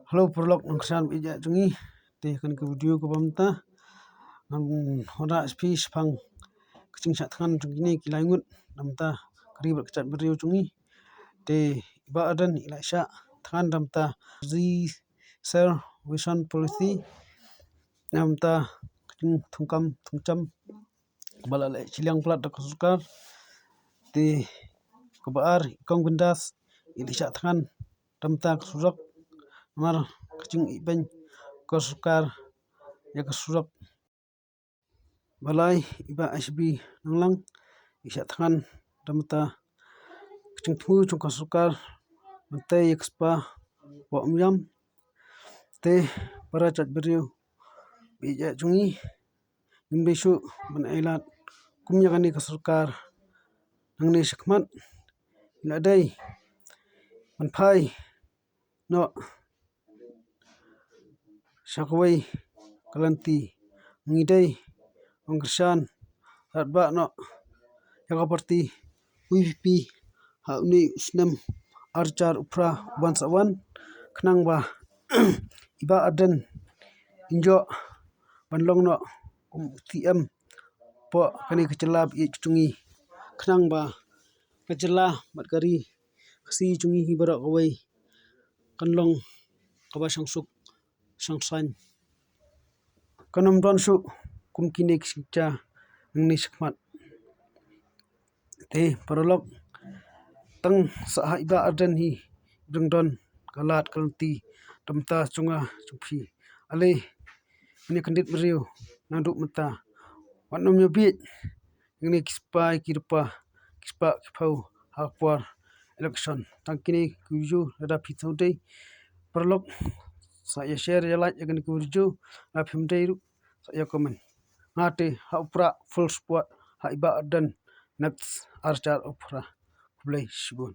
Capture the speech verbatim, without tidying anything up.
Hello paralok nongkyrshan ba ïeit jong ngi. Te kane ka video kaba mynta ngan wanrah ïa phi shaphang ka jingshah thngan jong kine ki lai ngut na bynta ka ri bad ka jaitbynriew jong ngi. Te i Bah Ardent i la shah thngan na bynta Zero Vision Policy na bynta ka jingthungkam thungjam kaba la leh shiliang palat da ka sorkar. Te kaba ar i Kong Bindas i la shah thngan na bynta ka surok. Namar ka jingïaibeiñ ka sorkar ïa ka surok. Ba lai i Bah H B Nonglang i shah thngan na bynta ka jingthmu jong ka sorkar ban tei ïa ka spah ba ym ïam. Te para jaitbynriew ba ïeit jong ngi, ngim dei shuh ban ailad kum ïa kane ka sorkar nangne shakhmat. Ngi la dei ban phai noh sha kawei ka lynti. Ngi dei ban kyrshan radbah noh ïa ka party U V P ha une u snem ar hajar arphew phra uban sa wan, khnang ba i Bah Ardent in ïoh ban long noh kum u T M hapoh kane ka jylla ba ïeit jong ngi, khnang ba ka jylla bad ka ri Khasi jong ngi hi baroh kawei kan long kaba shong suk shong saiñ. Kan ym don shuh kum kine ki synshar nangne shakhmat. Te paralok, tang sa ha i Bah Ardent hi ba dang don ka lad ka lynti na bynta jong nga jong phi. Ale, mane kyndit briew, naduh mynta wat nym ïa bieit ïa kine ki spah ki spah ki spah ki phew ha ka por election. Tang kine ki video lada phi thaw dei paralok, sa ïa share ïa like ïa kine ki video. Lada phim dei ruh sa ïa comment. Nga te ha u Prah full support ha i Bah Ardent next ar hajar arphew phra. Khublei shibun.